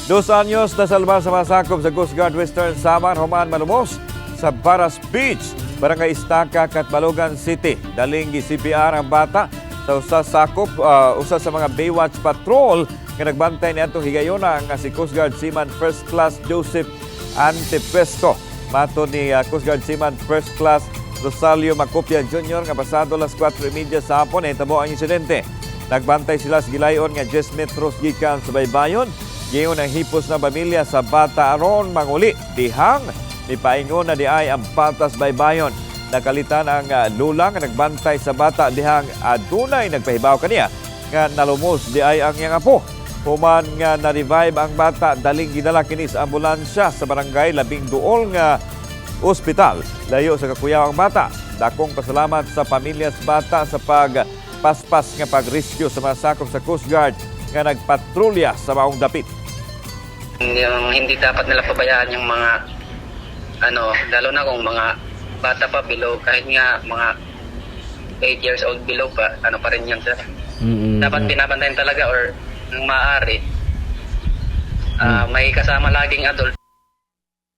2 anyos nasalba sa masakop sa Coast Guard Western Samar human malumos sa Baras Beach, Barangay Istaka, Catbalogan City. Daling gi-CPR ang bata sa usa sakop usa sa mga Baywatch Patrol nga nagbantay niadtong higayona nga si Coast Guard Seaman First Class Joseph Antepuesto. Matod ni Coast Guard Seaman First Class Rosalio Macopia Jr. nga pasado las 4:30 sa hapon nahitabo ang insidente. Nagbantay sila sa gilayon nga 10 metros gikan sa baybayon. Giingon ang hipos na pamilya sa bata aron manguli. Dihang nipaingon na diay ang bata sa baybayon. Nakalitan ang lula nga nagbantay sa bata dihang adunay nagpahibaw kaniya nga nalumos diay ang iyang apo. Human nga na-revive ang bata, daling gidala kini sa ambulansya sa barangay Labing Duol nga ospital. Layo sa kakuyaw ang bata. Dakong pasalamat sa pamilya sa bata sa pagpaspas nga pag-rescue sa mga sakop sa Coast Guard nga nagpatrolya sa maong dapit. Yung hindi dapat nila pabayaan yung mga ano, lalo na kung mga bata pa below, kahit nga mga 8 years old below pa, ano pa rin yun, sir. Dapat binabantayan talaga or kung maaari, may kasama laging adult.